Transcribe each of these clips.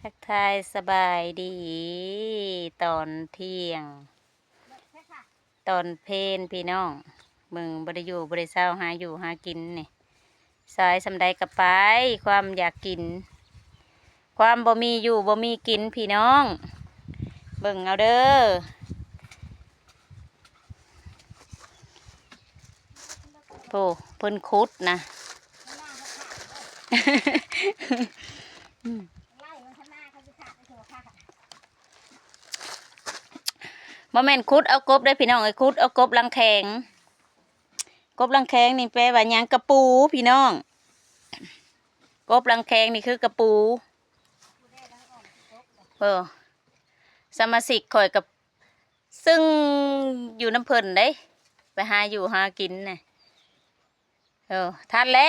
ທັກທາຍສະບາຍດີຕອນທ່ຽງ ຕອນເພນພີ່ນ້ອງ. ເບິ່ງ ບໍ່ໄດ້ຢູ່ບໍ່ໄດ້ເຊົາ ຫາຢູ່ຫາກິນນີ້ ສາຍສ່ຳໃດກໍໄປ. ຄວາມຢາກກິນ ຄວາມບໍ່ມີຢູ່ບໍ່ມີກິນພີ່ນ້ອງ ເບິ່ງເອົາເດີ. ໂອ້ ເພິ່ນຂຸດນະ ບໍ່ແມ່ນຂຸດເອົາກົບເດ້ພີ່ນ້ອງເອີຍ ຂຸດເອົາກົບລັງແຄງ. ກົບລັງແຄງນີ້ແປວ່າຫຍັງ? ກະປູພີ່ນ້ອງ ກົບລັງແຄງນີ້ຄືກະປູ. ເອີ ສະມາຊິກຂ້ອຍກໍ ຊຶ່ງຢູ່ນຳເພິ່ນເດ້ ໄປຫາຢູ່ຫາກິນນະ. ເອີ ທັນແຫຼະ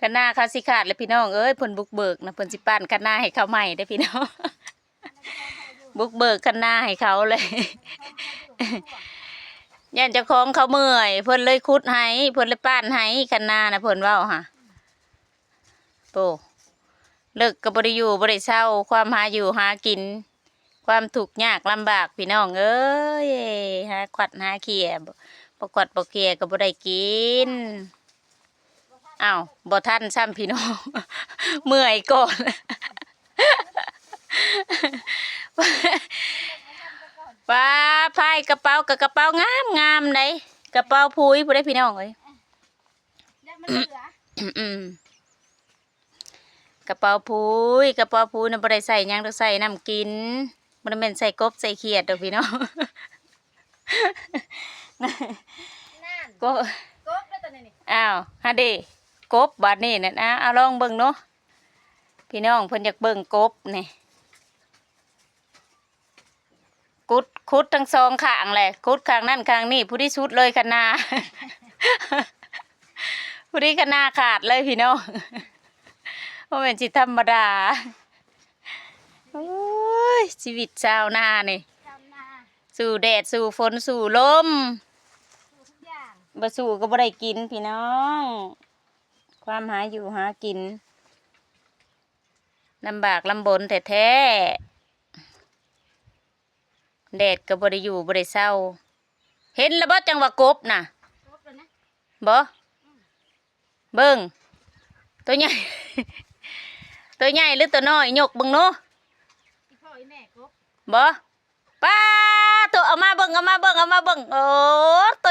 ຄັນນາເຂົາຊິຂາດແລ້ວພີ່ນ້ອງເອີຍ. ເພິ່ນບຸກເບີກນະ ເພິ່ນຊິປັ້ນຄັນນາໃຫ້ເຂົາໃໝ່ເດ້ພີ່ນ້ອງ. ບຸກເບີກຄັນນາໃຫ້ເຂົາເລີຍ ຢ້ານເຈົ້າຂອງເຂົາເມື່ອຍ ເພິ່ນເລີຍຂຸດໃຫ້ ເພິ່ນເລີຍປັ້ນໃຫ້ຄັນນານະ ເພິ່ນເວົ້າຫາ. ໂອ້ ເລິກກໍບໍ່ໄດ້ຢູ່ບໍ່ໄດ້ເຊົາ ຄວາມຫາຢູ່ຫາກິນ ຄວາມທຸກຍາກລຳບາກພີ່ນ້ອງເອີຍ. ຫາຂວັດຫາເຂ້ຍ ບໍ່ຂວັດບໍ່ເຂ້ຍກໍບໍ່ໄດ້ກິນ. ອ້າວ ບໍ່ທັນຊ້ຳພີ່ນ້ອງ ເມື່ອຍກ່ອນ. ປ້າ ພາຍກະເປົາ ກະ ກະເປົາງາມໆ ໃດ໋ ກະເປົາຜຸຍພຸ້ນເດ້ພີ່ນ້ອງເອີຍ. ອືມ ກະເປົາຜຸຍ ກະເປົາຜຸຍນະ ບໍ່ໄດ້ໃສ່ຫຍັງດອກ ໃສ່ນ້ຳກິນ ບໍ່ໄດ້ແມ່ນໃສ່ກົບໃສ່ຂຽດດອກພີ່ນ້ອງ. ກົບ ກົບເດ້ຕົວນີ້ນີ້ ອ້າວ ຫາເດ້ ກົບບາດນີ້ນັ້ນ. ອາ ເອົາລອງເບິ່ງເນາະ ພີ່ນ້ອງເພິ່ນຢາກເບິ່ງກົບນີ້. ຂຸດ ຂຸດທັງສອງຂ້າງແຫຼະ ຂຸດຂ້າງນັ້ນຂ້າງນີ້ ຜູ້ທີ່ສຸດເລີຍຄັນນາ ຜູ້ທີ່ຄັນນາຂາດເລີຍພີ່ນ້ອງ. ບໍ່ແມ່ນຊິທຳມະດາ ໂອ້ຍ ຊີວິດຊາວນານີ້ ຊາວນາ ສູ້ແດດ ສູ້ຝົນ ສູ້ລົມ ສູ້ທຸກຢ່າງ ບໍ່ສູ້ກໍບໍ່ໄດ້ກິນພີ່ນ້ອງ. ຄວາມຫາຢູ່ຫາກິນ ລຳບາກລຳບົນແທ້ໆ ແດດກໍບໍ່ໄດ້ຢູ່ບໍ່ໄດ້ເຊົາ. ເຫັນລະບໍ່ ຈັ່ງວ່າກົບນະ ກົບແລ້ວນະ ບໍ່ ອືມ ເບິ່ງ ໂຕໃຫຍ່ ໂຕໃຫຍ່ຫຼືໂຕນ້ອຍ ຍົກເບິ່ງດູ ອີພໍ່ອີແມ່ກົບ ບໍ່ ປ້າໂຕ ເອົາມາເບິ່ງ ເອົາມາເບິ່ງ ເອົາມາເບິ່ງ ໂອ້ ໂຕ